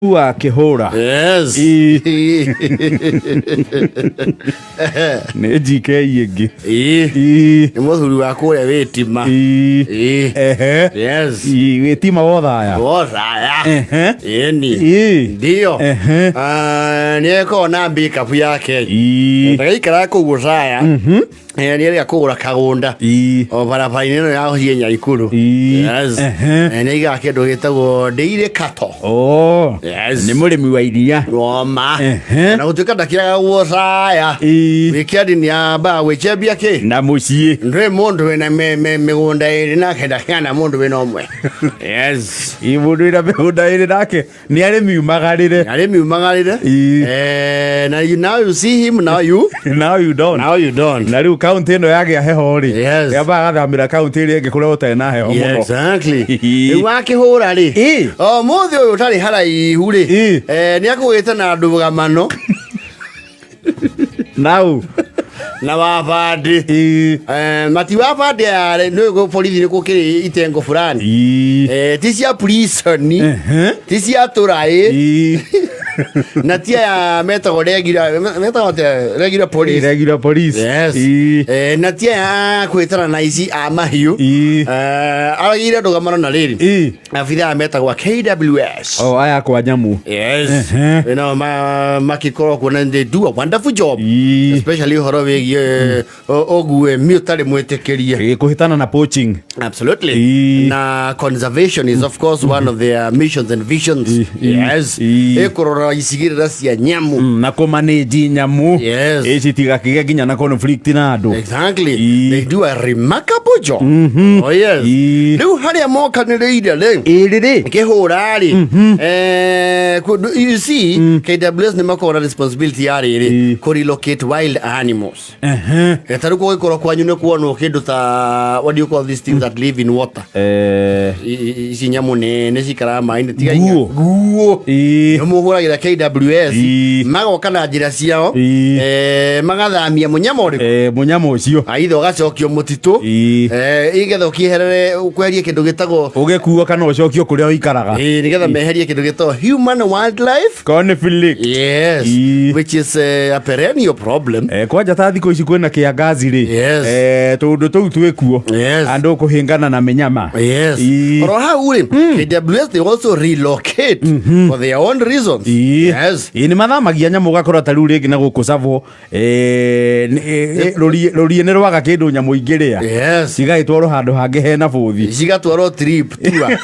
Wa kĩhũra. Yes. Ii. Nĩ GK ĩngĩ. Ii. Ii. Nĩ mũthuri wa kũrĩa wĩtima. Ii. Ii. Ehe. Yes. Ii, wĩtima wothaya. Wothaya. Ehe. Ĩni. Ii. Ndio. Ehe. Ah, nĩ ekorwo na mbikabu yake. Ii. Ndagaikara kũu gũcaya. Nĩ erĩga kũgũra kagũnda. Ii. O barabara-inĩ ĩno ya gũthiĩ Nyaikuru. Ii. Yes. Ehe. Nĩ aigaga kĩndũ gĩtagwo dairy cattle. Oh. Yes. Nĩ mũrĩmi wa iria. Roma. Ehe. Na gũtuĩka ndakĩaga guocaya. Ii. Wikendi nĩ ambaga gwĩchembia kĩ? Na mũciĩ. Ndwĩ mũndũ wĩna mĩgũnda ĩrĩ nake ndakĩana mũndũ wĩna ũmwe. Yes. Ii, mũndũ wĩna mĩgũnda ĩrĩ nake nĩ arĩmi umagarĩre. Arĩmi umagarĩre. Ii. Na you, now you see him, now you. Now you don't. Now you don't. Na rĩu kaunti ĩno yagĩa heho rĩ, Yes. yambaga gathamĩra kaunti ĩrĩa ĩngĩ kũrĩa gũtarĩ na heho Yeah, mũno. exactly. Ii. Rĩu akĩhũra rĩ. Ii. O mũthĩ ũyũ ũtarĩ haraihu rĩ. Ii. Nĩ akũgĩte na ndũgamano Nau. na wabandĩ. Ii. Mati wabandĩ aya rĩ, nĩ borithi nĩ gũkĩrĩ itengo fulani. Ii. Ti cia prison, Ehe. ti cia tũraĩ, Ii. na ti aya metagwo regular, metagwo atĩa? Regular police. Regular police. Yes. Ii. Na ti aya a kwĩtana na ici a mahiũ. Ii. Aragĩire ndũgamano na rĩrĩ. Ii. Abithaa metagwo a KWS. Oh, aya kwa nyamũ. Yes. Ehe. You know, makikorwo kuona they do a wonderful job. Ii. Especially ũhoro wĩgiĩ ũguĩmi ũtarĩ mwĩtĩkĩrie. Ĩ, kũhĩtana na poaching. Absolutely. Ii. Na conservation is of course one of their missions and visions. Ii, ii, Yes. ii. Ĩkũrora icigĩrĩra cia nyamũ. Na kũmanĩnji nyamũ. Yes. Ĩ, citigakĩgĩe nginya na conflict na andũ. Exactly. Ii. They do a remarkable job. Oh yes. Ii. Rĩu harĩa mokanĩrĩire rĩ Ĩrĩ rĩ. kĩhũra rĩ you see KWS nĩ makoragwo na responsibility ya rĩrĩ Ii. kũ relocate wild animals. Ehe. Ta rĩu kũgĩkorwo kwanyu nĩ kuonwo kĩndũ ta what do you call these things that live in water? Ici nyamũ nene cikaraga maĩ-inĩ tiga Nguo. nguo. Ii. Nĩ mũhũragĩra KWS Ii. magoka na njĩra ciao Ii. Magathamia mũnyama ũrĩkũ Mũnyama ũcio. aitha ũgacokio mũtitũ Ii. Igetha ũkĩeherere kweherie kĩndũ gĩtagwo Ũgĩkuo kana ũcokio kũrĩa ũikaraga. Nĩgetha meherie kĩndũ gĩtagwo human wildlife Conflict. Yes. Ii. Which is a perennial problem. Kwanja ta thikũ ici kwĩna kĩangazi rĩ. Yes. Tũndũ tũu twĩkuo. Yes. Andũ kũhĩngana na mĩnyama. Yes. Ii. Oro hau rĩ, KWS they also relocate for their own reasons. Ii. Yes. Ii, nĩ mathamagia nyamũ ũgakora ta rĩu rĩngĩ na gũkũ Tsavo rũriĩ nĩ rwaga kĩndũ nyamũ ingĩrĩa. Yes. Cigagĩtwarwo handũ hangĩ hena bũthi. Cigatwarwo trip tour.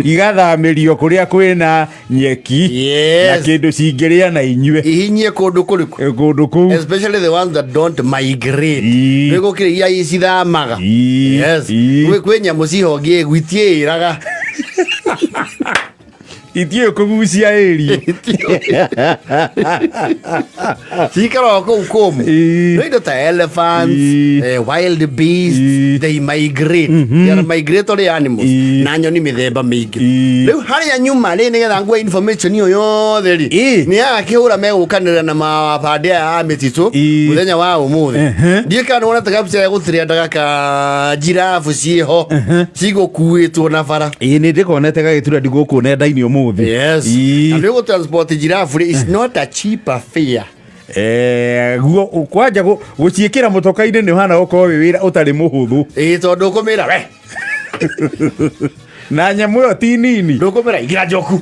Igathamĩrio kũrĩa kwĩna nyeki. Yes. Na kĩndũ cingĩrĩa na inyue. Ihinyie kũndũ kũrĩkũ? Kũndũ kũu. Especially the ones that don't migrate. Ii. Nĩ gũkĩrĩ iria cithamaga. Ii. Yes. Ii. Kwĩ nyamũ cihongie itiĩraga. Itiũĩ kũgucia ĩri. Cikaraga kũu kũmũ. Ii. Nĩ indo ta elephants, Ii. Wild beasts, Ii. they migrate. They are migratory animals. Ii. Na nyoni mĩthemba mĩingĩ. Ii. Rĩu harĩa nyuma rĩ nĩgetha ngue information ĩyo yothe rĩ. Ii. Nĩ agakĩhũra megũkanĩrĩra na mabandĩ aya a mĩtitũ Ii. mũthenya wa ũmũthĩ. Ehe. Ndiũĩ kana nĩwonete gabica ya gũtirendaga ka jirabu ciĩho cigũkuĩtwo na bara. Ĩĩ nĩ ndĩkonete gagĩtura ndigũkũ nenda-inĩ ũmũthĩ. Yes. Ii. Na nĩ ũgũtransport giraffe rĩ is not a cheap affair. Guo kwanja gũciĩkĩra mũtoka-inĩ nĩ ũhana gũkorwo wĩ wĩra ũtarĩ mũhũthũ. Ĩĩ tondũ ũkũmĩra we. Na nyamũ ĩyo ti nini. Ndũkũmĩra igira njoku.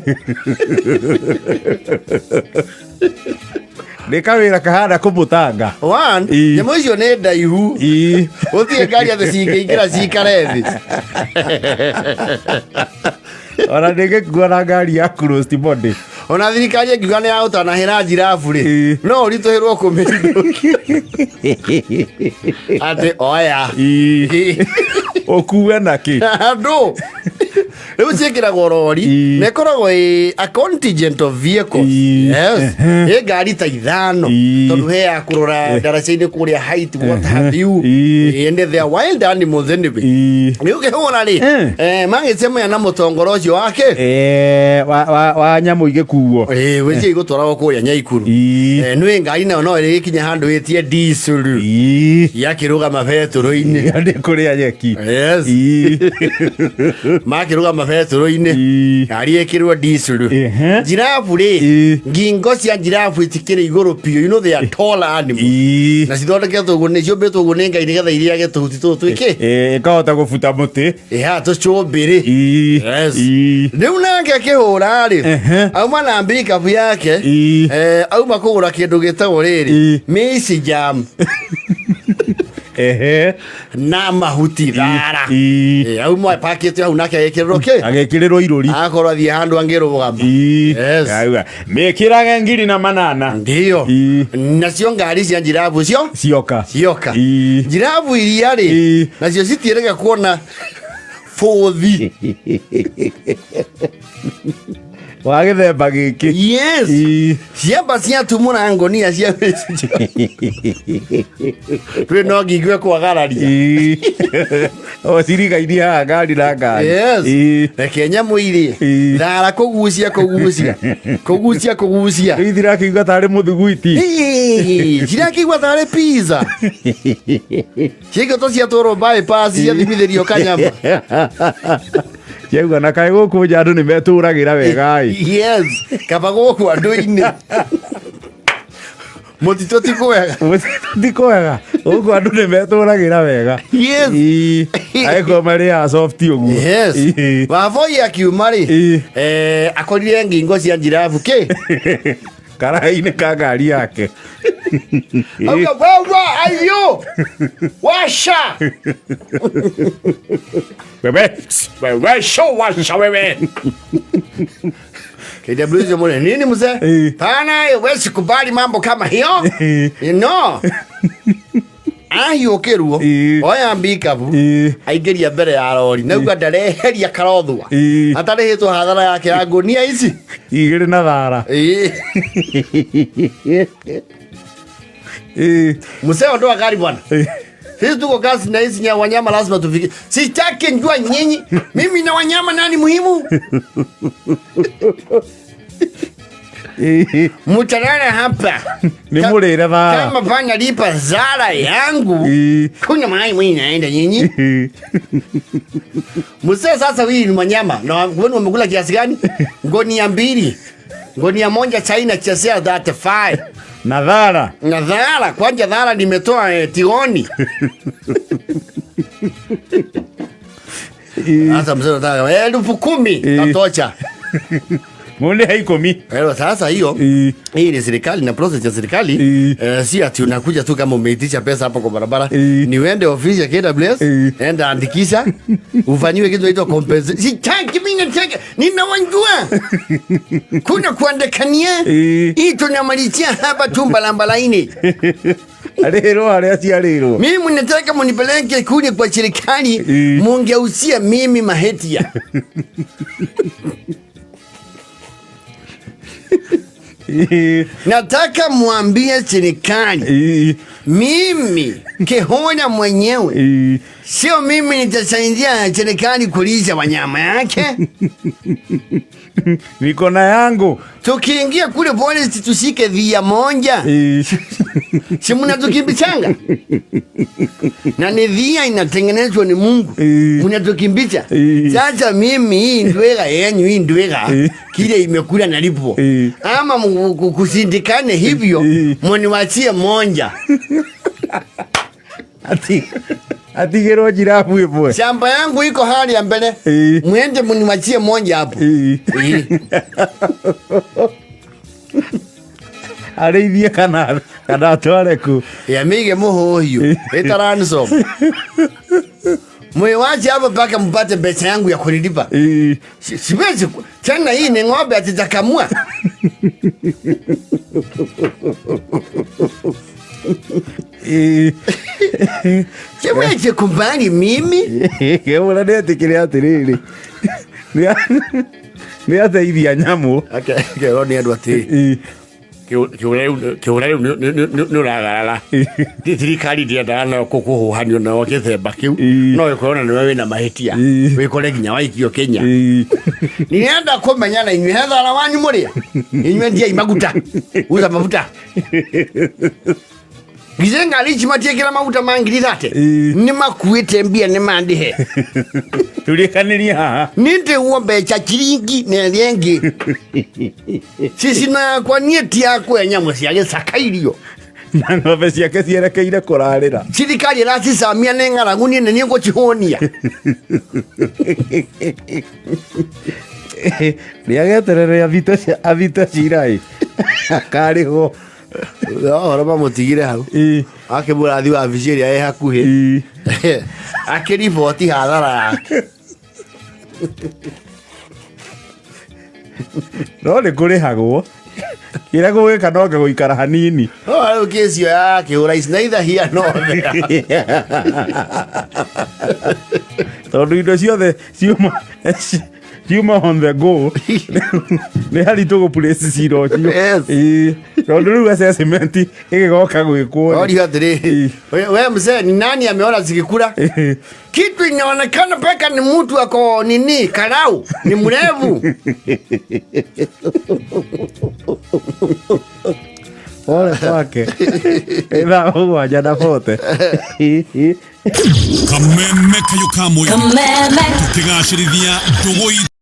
Nĩ kawĩra kahana kũmũtanga. One, Ii. nyamũ icio nĩ ndaihu. Ii. Gũtirĩ ngari atĩ cingĩingĩra cikare thĩ. Ona ndĩngĩkua na ngari ya closed body. Ona thirikari ĩngiuga nĩ ya gũtanahĩra njirabu rĩ, Ii. no ũritũhĩrwo kũmĩindũkia. Atĩ oya. Ii. Ũkue na kĩ? Andũ. Rĩu ciĩkĩragwo rori Ii. na ĩkoragwo ĩ a contingent of vehicles. Ii. Yes. Ehe. Ĩ ngari ta ithano Ii. tondũ he ya kũrora ndaraca-inĩ kũrĩa height what have you. Ii. And they are wild animals anyway. Ii. Nĩ ũkĩhũra rĩ magĩcemania na mũtongoro ũcio wake Wa nyamũ igĩkuo. Wĩcie igũtwaragwo kũrĩa Nyaikuru. Ii. Nĩ ngari nayo no ĩrĩgĩkinya handũ ĩtie diesel Ii. yakĩrũgama betũrũ-inĩ. Nĩ kũrĩa nyeki. Yes. Ii. Makĩrũgama Kũrũgama betũrũ-inĩ. Ngari ĩkĩrwo diesel. Njirabu rĩ, ngingo cia njirabu itikĩrĩ igũrũ biũ. You know they are tall animals. Na cithondeketwo ũguo nĩ ciũmbĩtwo ũguo nĩ Ngai nĩgetha irĩage tũhuti tũtũ twĩkĩ. Ĩkahota gũbuta mũtĩ. Ĩha tũcũmbĩrĩ. Yes. Rĩu nake akĩhũra rĩ, auma na mbikabu yake, auma kũgũra kĩndũ gĩtagwo rĩrĩ, maize jam. Na mahuti thara. Auma pakĩte hau nake agĩkĩrĩrwo kĩ? Agĩkĩrĩrwo irũri. Akorwo athiĩ handũ angĩrũgama. Yes. Auga, mĩkĩrage 1800. Ndiyo. Nacio ngari cia njirabu cio Cioka. Cioka. Njirabu iria rĩ, nacio citiĩrĩga kuona bũthi. Wa gĩthemba gĩkĩ. Yes. Ciamba ciatumũra ngonia cia twĩ no ngingo ĩkwagararia. O cirigainie haha ngari na ngari. Yes. Reke nyamũ irie. Thara kũgucia kũgucia kũgucia kũgucia. Rĩu ithirakiuga tarĩ mũthuguiti. Cirakĩigua tarĩ pizza. Ciaigua ciatwarwo bypass ciathimithĩrio kanyama. Ciauga na kaĩ gũkũ nja andũ nĩ metũragĩra wega ĩ. Yes. Kaba gũkũ andũ-inĩ. Mũtitũ ti kwega. Ti kwega. Gũkũ andũ nĩ metũragĩra wega. Yes. Agĩkorwo marĩaga soft ũguo. Yes. Wavoi akiuma rĩ, akorire ngingo cia njirabu kĩ? Karaĩ-inĩ ka ngari yake. Auga wewe ayo. Washa. Wewe. Wewe show washa wewe. KW mule nini mzee? Pana wewe sikubali mambo kama hiyo. No. Ahiũkĩrwo oya mbikabu aingĩria mbere ya rori nauga ndareheria karothua atarĩhĩtwo hathara yake ya ngũnia ici 2 na thara. Mzee ondoa gari bwana. Sisi tuko kazi na hizi wanyama lazima tufike. Sitaki njua nyinyi. Mimi na wanyama nani muhimu? Mutalala hapa. Ni murire thara. Kama pana lipa zara yangu. Kuna mahali mwenye naenda nyinyi. Mzee sasa huyu ni wanyama. Na wewe umekula kiasi gani? Ngonia 2. Ngonia 1 China chesea 35. Na dhara. Na dhara, kwanja dhara nimetoa tigoni. Sasa mzee anataka 10,000 natocha. Mbona haikomi? Sasa hiyo hii ni serikali na process ya serikali. Si ati unakuja tu kama umeitisha pesa hapo kwa barabara. Ni uende ofisi ya KWS, enda andikisha, ufanyiwe kitu inaitwa compensation. Sitaki mimi nataka ninawajua. Kuna kuandikania. Hii tunamalizia hapa tu mbalambalaini. Alero ale asialero. Mimi mnataka mnipeleke kule kwa serikali, mungeusia mimi mahetia. Nataka muambie serikali mimi Kihuna mwenyewe sio mimi nitasaidia serikali kulisha wanyama yake. Niko na yangu. Tukiingia kule polisi tushike via moja. Si mnatukimbizanga? Na ni via inatengenezwa ni Mungu. Mnatukimbisha. Sasa mimi hii ndwega yenyu hii ndwega kile imekula nalipo. Ama kusindikane hivyo mniwachie moja. Atigirwo jirabu imwe. Shamba yangu iko hali ya mbele. Mwende mniwachie moja hapo. Arĩithie kana atware ku. Ya mige muhuyu. Ita ransom. Mwiwache hapo mpaka mpate pesa yangu ya kunilipa. Siwezi tena hii ni ng'ombe atitakamua. Siwezi kubali mimi. Kĩmũra nĩ etĩkĩre atĩrĩrĩ. Nĩ ateithia nyamũ. Okay, kĩrwo nĩ andũ atĩ. Kĩũra rĩu nĩ ũragarara. Thirikari ndĩendaga nayo kũhũhanio nayo gĩthemba kĩu. No ĩkorwo na nĩwe wĩna mahĩtia. Wĩkore nginya waikio Kenya. Nĩenda kũmenya na inyuĩ he thara wanyu mũrĩa. Inyuĩ ndiai maguta. Uza mafuta. Githĩ ngari ici matiĩkĩra maguta ma 30,000? Ĩĩ. Nĩ makuĩte mbia nĩ mandihe. Tũrĩkanĩria haha. Nĩndĩguo mbeca chiringi na ĩrĩa ĩngĩ. Cicino yakwa niĩ ti ya kũhe nyamũ cia gĩcaka irio. Na ng'ombe ciake cierekeire kũrarĩra. Thirikari ĩracicamia nĩ ng'aragu, niĩ nĩ niĩ ngũcihũnia. Nĩageterere athite cira ĩ akarĩhwo. Ũhoro mamũtigire hau. Akĩmũra thiĩ wabici ĩrĩa ĩ hakuhĩ. Akĩriboti hathara yake. No nĩ kũrĩhagwo kĩrĩa gũgĩka no gũikara hanini. No rĩu kĩcio ya kĩhũra ici na ithahia no there. Tondũ indo ciothe ciuma on the go nĩ haritũ gũ place cira ũcio. Yes. Ĩĩ. Tondũ rĩu assessment ĩgĩgoka gwĩkwo rĩ. Orio atĩrĩ, we mzee, ni nani ameona zikikula? Kitu inaonekana peka ni mtu ako nini karau ni mrevu. Pole kwake. 7:40. Kameme kayo kamwe Kameme. Tukigacĩrithia ndũgũ.